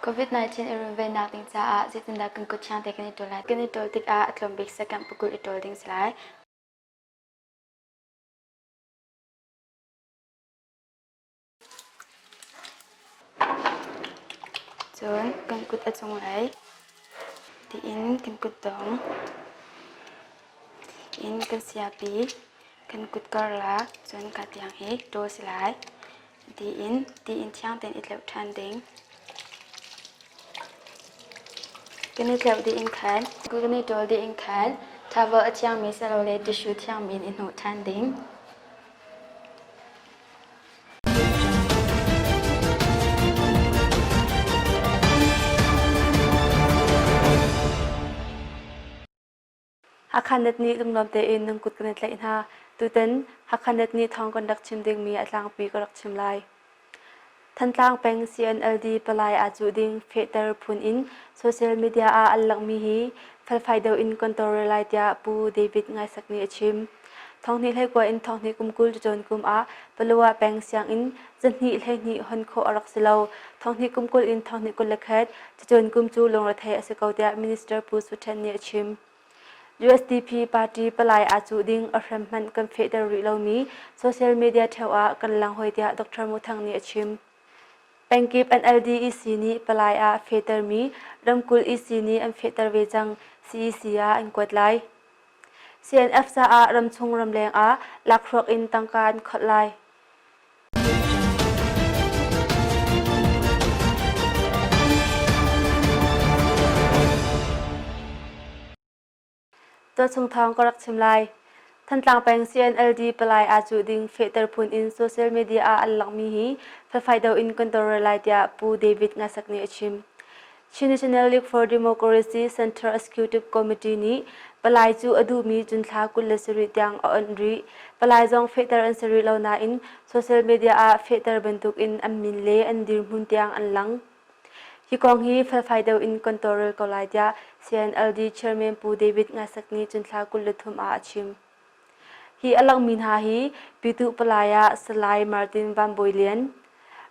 COVID-19 i runvennak ding caah zeitindah kan kut thiang te kan i ṭawl lai? Kan i ṭawl tikah a tlawm bik second pakul i ṭawl ding si lai. Cun kan kut a cunglei tiin kan kutdong in kan siapi kan kut karlak cun ka tiang hi ṭawl si lai. Tiin tiin thiang tein i tleuh ṭhan ding. Kan i tleuh dih in khan kan i ṭawl dih in khan towel a thiangmi silole tissue thiangmi in i hnawh ṭhan ding. Hakha Net nih lunglawm tein nan kut kan i tlaih hna. Tutan Hakha Net nih thawng kan rak chim dingmi a tlangpi ka rak chim lai. Thantlang peng CNLD palai aa cuh ding fehter phun in social media ah an langhmi hi felfai deuh in kan tawlrel lai tiah Pu David Ngaisak nih a chim. Thonghnih hleikua in thonghnih kum 20 cacawn kum ah Paluah peng sianginn zahnih 12 hon khawh a rak si lo. Thonghnih kum 20 in thonghnih 21 cacawn kum cu lungrethei a si ko tiah Minister Pu Su Ṭhen nih a chim. USDP party palai aa cuh ding a hrem hmanh kan fehter rih lomi social media ṭheo ah kan lang hoi tiah Dr. Mu Thang nih a chim. Pengkip NLD EC nih palai ah fehtermi ramkulh EC nih an fehter ve cang. CEC ah an kuat lai. CNF caah ramchung ramleng ah lakhruak in tangka an kholh lai. Tuachung thawng ka rak chim lai. Thantlang peng CNLD palai aa cuh ding fehter phun in social media ah an langhmi hi felfai deuh in kan tawlrel lai tiah Pu David Ngasak nih a chim. Chin National League for Democracy Central Executive Committee nih palai cu a duhmi June thla 27 tiang a onh rih. Palai zong fehter an si rih lo nain social media ah fehter bantuk in an min le an dirhmun tiang an lang. Hi kong hi felfai deuh in kan tawlrel ko lai tiah CNLD Chairman Pu David Ngasak nih June thla 23 ah a chim. Hi a langmi hna hi Pyituh Palai ah Salai Martin Van Bawi Lian,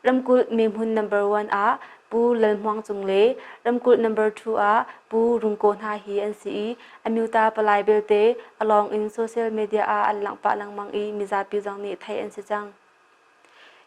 ramkulh mehmun number one ah Pu Lal Hmuang Cung le ramkulh number two ah Pu Rung Kaw hna hi an si i Amyota Palai belte a lawng in social media ah an langh pah lengmang i mizapi zong nih theih an si cang.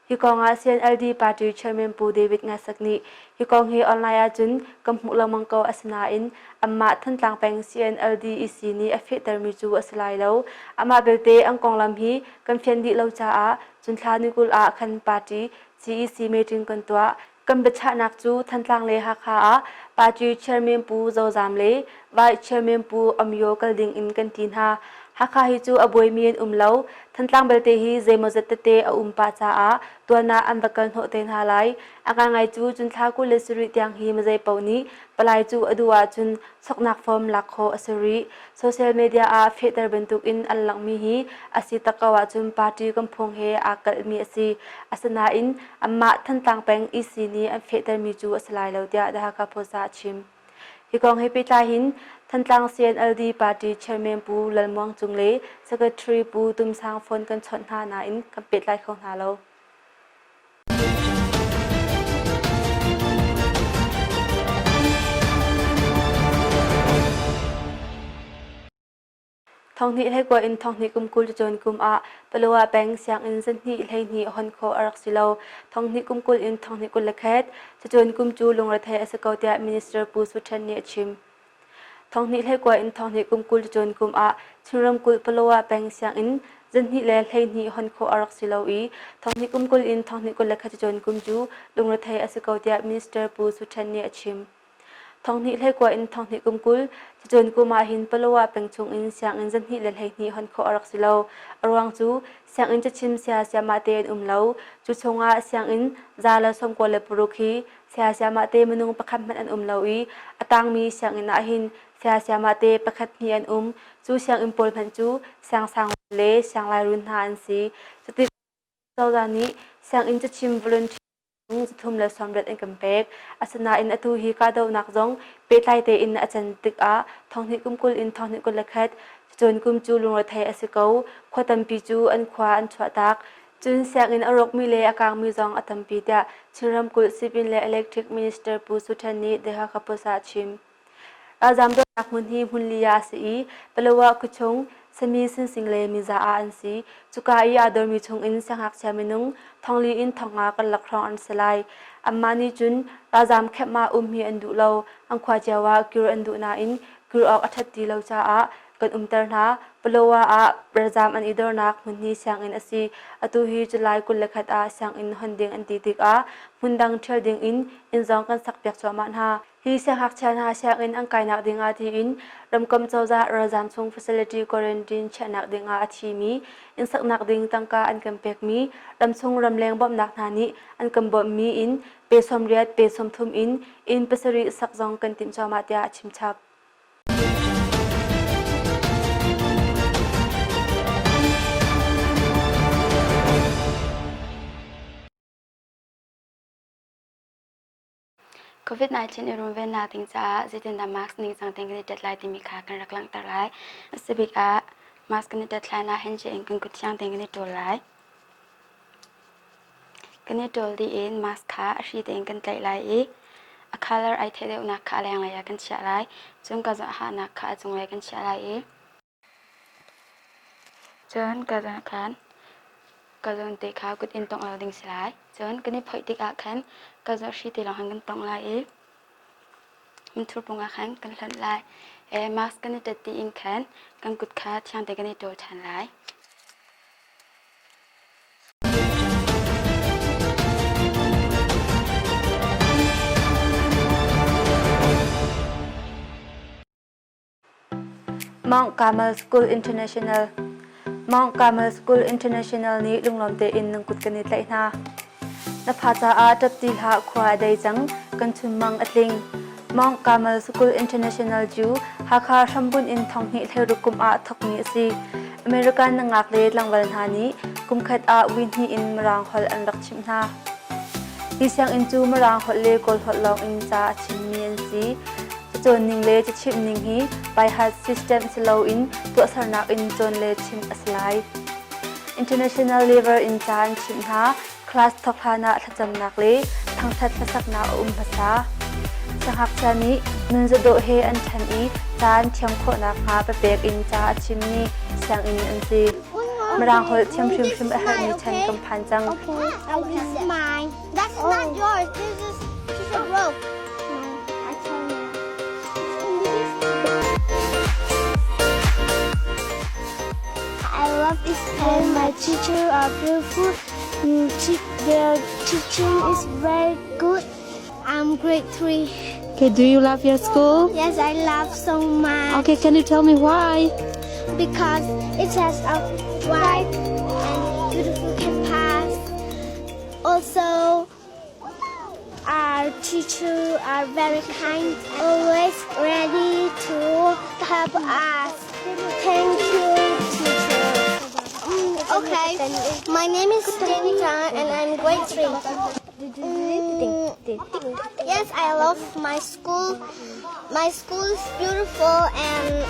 Hi kong ah CNLD party chairman Pu David Ngasak nih hi kong hi online ahcun kan hmuh lengmang ko asinain anmah Thantlang peng CNLD EC nih a fehtermi cu a si lai lo. Amah belte an konglam hi kan fian dih lo caah cun thla ni 20 ah khan party CEC meeting kan tuah. Kan biachahnak cu Thantlang le Hakha ah party chairman Pu Zo Zam le Vice Chairman Pu Amyo kal ding in kan ti hna. Hakha hi cu a buaimi an um lo. Thantlang belte hi zeimawzat tete a um pah caah tuan ah an va kal hnawh te hna lai. A ngaingai cu cun thla 27 tiang hi mizei paoh nih palai cu a duh ahcun soknak form lak khawh a si rih. Social media ah fehter bantukin an langhmi hi a si tak ko ahcun party kan phung he aa kalhmi a si. Asinain anmah Thantlang peng EC nih an fehtermi cu a si lai lo tiah The Hakha Post ah a chim. Hi kong he pehtlai hin Thantlang CNLD party chairman Pu Lal Muang Cung le Secretary Pu Tum Sang phone kan chawnh hna nain kan pehtlai kho hna lo. Thonghnih hleikua in thonghnih kum 20 cacawn kum ah Palawa peng sianginn zahnih 12 hon khawh a rak si lo. Thonghnih kum 20 in thonghnih 21 cacawn kum cu lungrethei a si ko tiah Minister Pu Su Ṭhen nih a chim. Thonghnih hleikua in thonghnih kum 20 cacawn kum ah Chin ramkulh Palawa peng sianginn zahnih le 12 hon khawh a rak si lo i thonghnih kum 20 in thonghnih 21 cacawn kum cu lungrethei a si ko tiah Minister Pu Su Ṭhen nih a chim. Thonghnih hleikua in thonghnih kum 20, cucun kum ah hin Palawa peng chungin sianginn zahnih le 12 hon khawh a rak si lo. A ruang cu sianginn cachim saya sayamah te an um lo. Cu chungah sianginn 196 hi saya sayamah te minung pakhat hmanh an um lo i a tangmi sianginn ah hin saya sayamah te pakhat hnih an um. Cu sianginn pawl hmanh cu siangsang le sianglairun hna an si. Cuti cozah nih sianginn cachim volunteer 330 an kan pek. Asinain atu hi kahdohnak zong pehtlai tein a can tikah thonghnih kum 20 in thonghnih 21 cun kum cu lungrethei a si ko. Khua tampi cu an khua an chuahtak. Cun sianginn a rawkmi le a kaangmi zong a tampi tiah Chin ramkulh Sipin le Electric Minister Pu Su Than nih The Hakha Post ah a chim. Ralzaam dornak hmun hi hmun li ah a si i Palawa khuachung, Sami Sinsing le Miza ah an si. Cuka i aa dormi chungin siangngakchia minung thongli in thongnga karlak hrawng an si lai. Anmah nih cun ralzaam camp ah um hi an duh lo. An khua cio ah kir an duh nain kir awk a ṭhat ti lo caah kan umter hna. Palawa ah ralzaam an i dornak hmun hi sianginn a si. Atu hi July 21 ah sianginn hon ding an ti tikah hmundang ṭhial ding in inn zong kan sakpiak cuahmah hna. Hi siangngakchia hna sianginn an kainak ding ah tiin ramkomh cozah ralzaam chung facility quarantine chiahnak ding ah a thimi inn saknak ding tangka an kan pekmi ramchung ramleng bawmhnak hna nih an kan bawmhmi in pe 80 pe 30 in inn pasarih sak zong kan timh cuahmah tiah a chim chap. COVID-19 i runvennak ding caah zeitindah mask ningcang tein kan i ṭet lai timi kha kan rak langhter lai. A si bik ah mask kan i ṭet hlan ah handshake in kan kut thiang tein kan i ṭawl lai. Kan i ṭawl dih in mask kha a hri tein kan tlaih lai i a colour ai theih deuhnak kha a lenglei ah kan chiah lai. Cun ka hahnak kha a cunglei kan chiah lai i Cun ka zawn khan ka zawn te kha kut in tongh lo ding si lai. Cun kan i phoih tikah khan ka zawn hri te lawng khan kan tongh lai i minthur pung ah khan kan hlonh lai. Mask kan i ṭet dih in khan kan kut kha thiang te kan i ṭawl ṭhan lai. Mount Carmel School International Mount Carmel School International nih lunglawm tein nan kut kan i tlaih hna. Na fa caah ṭap ti hlah khua a dei cang, kan chunmang a tling. Mount Carmel School International cu Hakha hrambunh in thonghnih hleiruk kum ah thawkmi a si. American nangak le tlangval hna nih kumkhat ah vui hnih in Mirang holh an rak chimh hna. Hi sianginn cu Mirang holh le Kawl holh lawng in ca a chimmi an si. Cacawn ning le cachimh ning hi by-heart system si loin tuahsernak in cawn le chimh a si lai. International level in ca an chimh hna. Class thawk hlan ah thlacamnak le thangṭhat hlasaknak a um hmasa. Siangngakchia nih nun zadawh he an ṭhan i ca an thiam khawh nakhnga papek in ca a chimmi sianginn an si. Mirang holh thiam hrimhrim a herhmi chan kan phan cang. Okay, this is mine. That's not yours. This is piece of rope. No, I tell you. I love this and my teacher are beautiful. Their teaching is very good. I'm grade 3. Okay, do you love your school? Yes, I love so much. Okay, can you tell me why? Because it has a wide and beautiful campus. Also, our teachers are very kind, always ready to help us. Thank you, teacher. Okay, my name is Jenita and I'm grade 3. Yes, I love my school. My school is beautiful and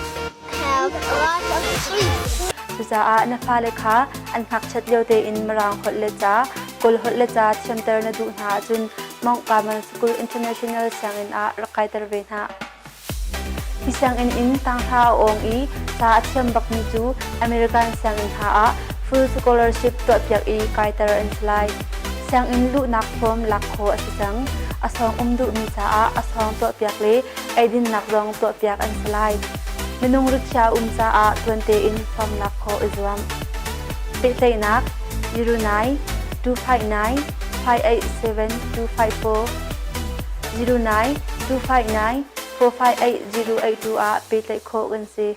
have a lot of trees. Cucaah na fale kha an ngakchiat lio tein Mirang holh le ca, Kawl holh le ca thiamter na duh hna ahcun Mount Carmel School International sianginn ah rak kaiter ve hna. Hi sianginn in tanghra a awng i ca a thiam bakmi cu American sianginn hna ah full scholarship tuahpiak i kaiter an si lai. Sianginn luhnak form lak khawh a si cang. A sawng um duhmi caah a sawng tuahpiak le eidinnak zong tuahpiak an si lai. Minung rikhiah um caah tuan tein form lak khawh i zuam. Pehtlaihnak 09 259 587 254 09 259 458 082 ah pehtlaih khawh kan si.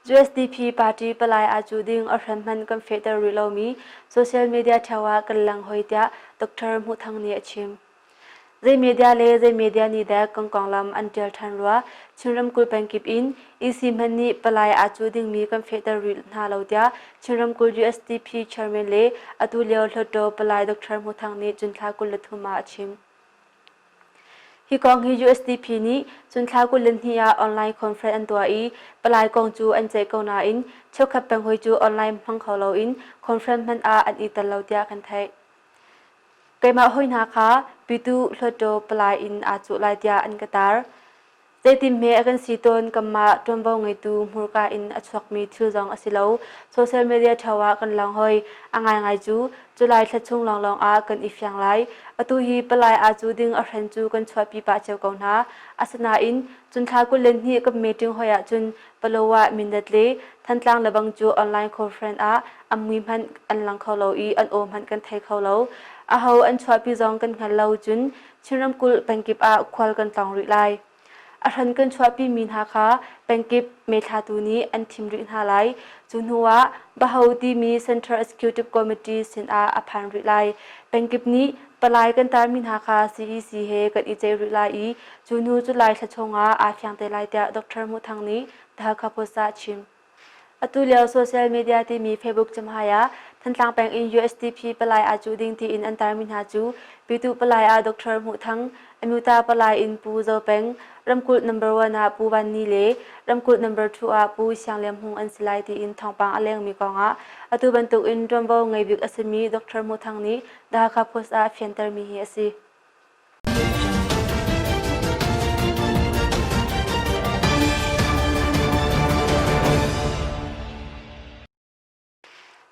USDP party palai aa cuh ding a hram hmanh kan fehter rih lomi social media ṭheo ah kan lang hoi tiah Dr. Hmuh Thang nih a chim. Zei media le zei media nih dek kan konglam an ṭial ṭhan rua. Chin ramkulh pengkip in EC hmanh nih palai aa cuh dingmi kan fehter rih hna lo tiah Chin ramkulh USDP chairman le atu lio Hluttaw palai Dr. Hmu Thang nih June thla 23 ah a chim. Hi kong hi USDP nih cun thla 22 ah online conference an tuah i palai kong cu an ceih ko nain cheukhat penghawi cu online hmang kho loin conference hmanh ah an i tel lo tiah kan theih. Keimah hawi hna kha Pitu Hluttaw palai in aa cuh lai tiah an ka tar. Zeitinhme a kan si tawn kanmah ṭuanvo ngeitu hmurka in a chuakmi thil zong a si lo. Social media ṭheo ah kan lang hoi. A ngaingai cu July thla chung lawnglawng ah kan i fiang lai. Atu hi palai aa cu ding a hren cu kan chuahpi pah cio ko hna. Asinain cun thla 22 kan meeting hoi ahcun Palawa Mindat le Thantlang lebang cu online conference ah an mui hmanh an lang kho lo i an aw hmanh kan thei kho lo. Aho an chuahpi zong kan hngal lo cun Chin ramkulh pengkip ah khual kan tlawng rih lai. A hran kan chuahpimi hna kha pengkip meithlatu nih an thim rih hna lai. Cu hnu ah Baho timi Central Executive Committee sinah a phan rih lai. Pengkip nih palai kan tarmi hna kha CEC he kan i ceih rih lai i cu hnu cu lai thla chungah aa fiang te lai tiah Dr. Hmuh Thang nih The Hakha Post ah a chim. Atu lio social media timi Facebook camhai ah Thantlang peng in USDP palai aa cuh ding tiin an tarmi hna cu Pyituh palai ah Dr. Hmuh Thang, Amyota palai in Pu Zo Peng, ramkulh number 1 ah Pu Van Ni le ramkulh number 2 ah Pu Siang Liam Hmung an si lai tiin thawngpang a lengmi kongah atu bantuk in ṭuanvo ngei bik a simi Dr. Hmuh Thang nih The Hakha Post ah a fiantermi hi a si.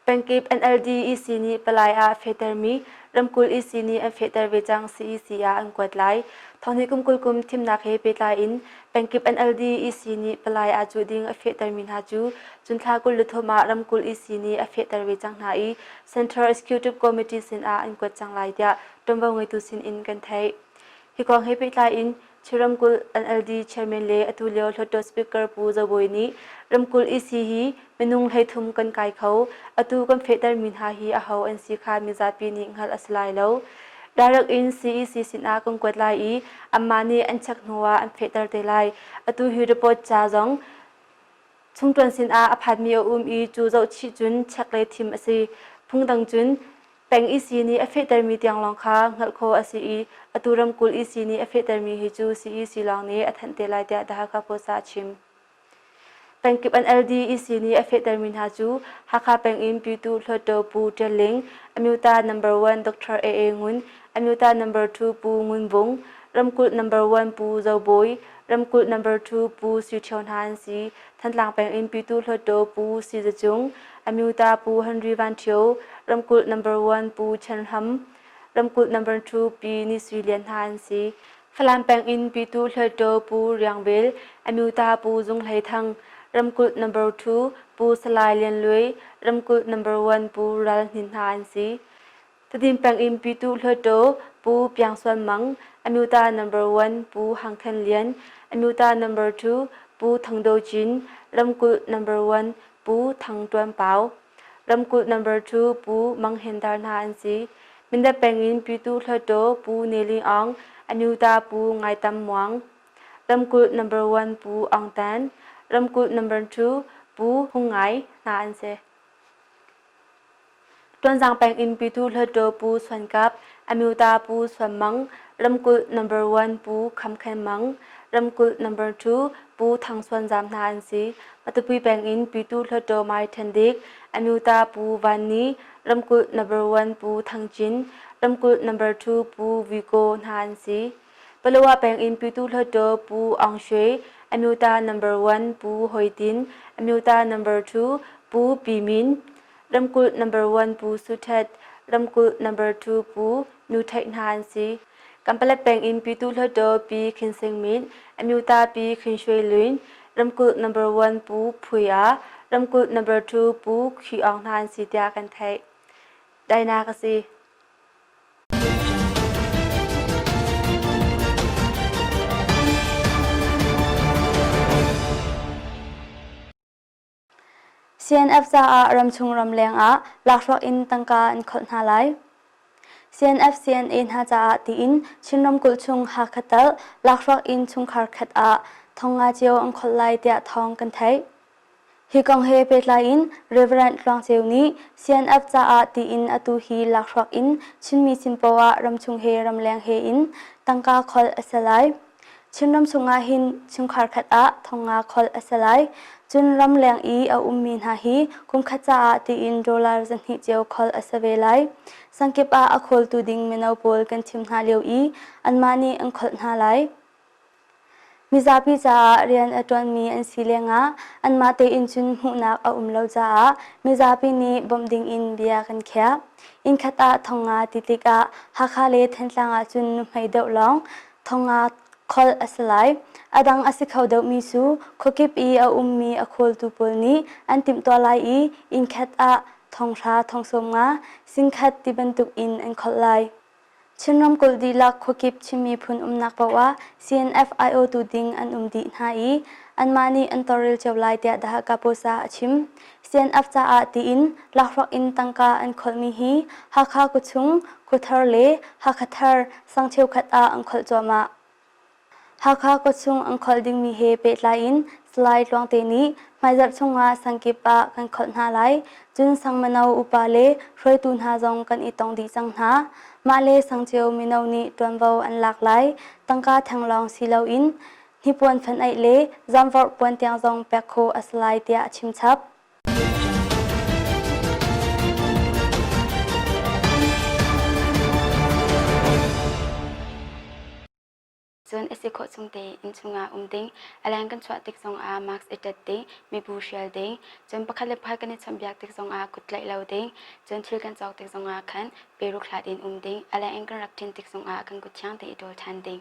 Pengkip NLD EC nih palai ah a fehtermi ramkulh EC nih an fehter ve cang CEC ah an kuat lai. Thonghnih kum 20 kum thimnak he pehtlai in pengkip NLD EC nih palai aa cuh ding a fehtermi hna cu cun thla 23 ah ramkulh EC nih a fehter ve cang hna i Central Executive Committee sin ah an kuat cang lai tiah ṭuanvo ngeitu sin in kan theih. Hi kong he pehtlai in Chin ramkulh NLD chairman le atu lio Hluttaw Speaker Pu Zo Bawi nih ramkulh EC hi minung 33 kan kai kho. Atu kan fehtermi hna hi aho an si kha mizapi nih hngalh a si lai lo. Direct in CEC sinah kan kuat lai i anmah nih an check hnu ah an fehter te lai. Atu hi report ca zong chungṭuan sinah a phanmi a um i cu zohchih cun check le thim a si. Phungdang cun Peng EC nih a fehtermi tiang lawng kha hngalh khawh a si i atu ramkulh EC nih a fehtermi hi cu CEC lawng nih a thanh te lai tiah The Hakha Post ah a chim. Pengkip NLD EC nih a fehtermi hna cu Hakha peng in Pyituh Hluttaw Pu Ṭial Ling, Amyota number 1 Dr. A. A. Ngun, Amyota number 2 Pu Ngun Vung, ramkulh number 1 Pu Zo Bawi, ramkulh number 2 Pu Sui Ṭhio hna an si. Thantlang peng in Pyituh Hluttaw Pu Si Za Cung, Amyota Pu Henry Van Ṭhio, ramkulh number 1 Pu Chan Hlam, ramkulh number 2 Pi Ni Sui Lian hna an si. Falam peng in Pyituh Hluttaw Pu Riang Vel, Amyota Pu Zung Hlei Thang, ramkulh number 2 Pu Salai Lian Luai, ramkulh number 1 Pu Ral Hnin hna an si. Tedim peng in Pyituh Hluttaw Pu Piang Suan Mang, Amyota number 1 Pu Hang Khen Lian, Amyota number 2 Pu Thang Do Cin, ramkulh number 1 Pu Thang Tuan Pau, ramkulh number 2 Pu Mang Hen Dar hna an si. Mindat peng in Pyituh Hluttaw Pu Ne Ling Aung, Amyota Pu Ngai Tam Muang, ramkulh number 1 Pu Aung Tan, ramkulh number 2 Pu Hung Ngai hna an si. Ṭuanzang peng in Pyithu Hluttaw Pu Suan Kap, Amyota Pu Suan Mang, ramkulh number 1 Pu Kham Khen Mang, ramkulh number 2 Pu Thang Suan Zam hna an si. Matupi peng in Pyithu Hluttaw Mai Ṭhen Dik, Amyota Pu Van Ni, ramkulh number 1 Pu Thang Cin, ramkulh number 2 Pu Vui Ko hna an si. Palawa peng in Pyithu Hluttaw Pu Aung Shwe, Amyota number 1 Pu Hoi Tin, Amyota number 2 Pu Pi Min, ramkulh number 1 Pu Su Htet, ramkulh number 2 Pu Nu Theih hna an si. Kampalet peng in Pyituh Hluttaw Pi Khin Sing Min, Amyota Pi Khin Shwe Lwin, ramkulh number 1 Pu Phui A, ramkulh number 2 Pu Khi Aung hna an si tiah kan theih. Dainak a si. CNF caah ramchung ramleng ah lakhruak in tangka an kholh hna lai. CNF CNA hna caah tiin Chin ramkulh chung Hakha tal lakhruak in chungkhar khat ah thongnga cio an kholh lai tiah thawng kan theih. Hi kong he pehtlai in Rev. Tluang Ceu nih CNF caah tiin atu hi lakhruak in Chinmi sin poah ramchung he ramleng he in tangka kholh a si lai. Chinram chungah hin chungkhar khat ah thongnga kholh a si lai. Cun ramleng i a ummi hna hi kumkhat caah tiin dollar 200 cio kholh a si ve lai. Sangkip ah a khawltu ding mino pawl kan thim hna lio i anmah nih an kholh hna lai. Mizapi caah rian a ṭuanmi an si lengah anmah tein cun hmuhnak a um lo caah mizapi nih bawmh dingin bia kan khiah. Innkhat ah thongnga ti tikah Hakha le Thantlang ah cun nuhmei deuh lawng thongnga kholh a si lai. A dang a si kho deuhmi cu khuakip i a ummi a khawltu pawl nih an timhtuah lai i innkhat ah thonghra thongsawm nga singkhat ti bantuk in an kholh lai. Chin ramkulh dihlak khuakip Chin miphun umnak paoh ah CNF aiawhtu ding an um dih hna i anmah nih an tawlrel cio lai tiah The Hakha Post ah a chim. CNF caah tiin lakhruak in tangka an kholhmi hi Hakha khuachung, Khuathar le Hakha Thar sang cheukhat ah an kholh cuahmah. Hakha khuachung an kholh dingmi he pehtlai in Salai Tluangte nih hmaizarh chungah sangkip ah kan kholh hna lai. Cun sang mino upa le hruaitu hna zong kan i tong dih cang hna. Mah le sang cio mino nih ṭuanvo an lak lai. Tangka thenglawng si loin hnipuan fenh-aih le zamvorh puan tiang zong pek khawh a si lai tiah a chim chap. Cun a si khawh chung tein innchung ah um ding, a leng kan chuah tik zongah mask i ṭet ding, mibu hrial ding, cun pakhat le pakhat kan i chawnhbiak tik zongah kut tlaih lo ding, cun thil kan cawk tik zongah khan peruk hlat in um ding, a leng in kan rak ṭin tik zongah kan kut thiang tein i ṭawl ṭhan ding.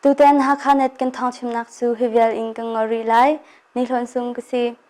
Tutan Hakha Net kan thawngchimnak cu hi vial in kan ngol rih lai. Ni Hlawn Sung ka si.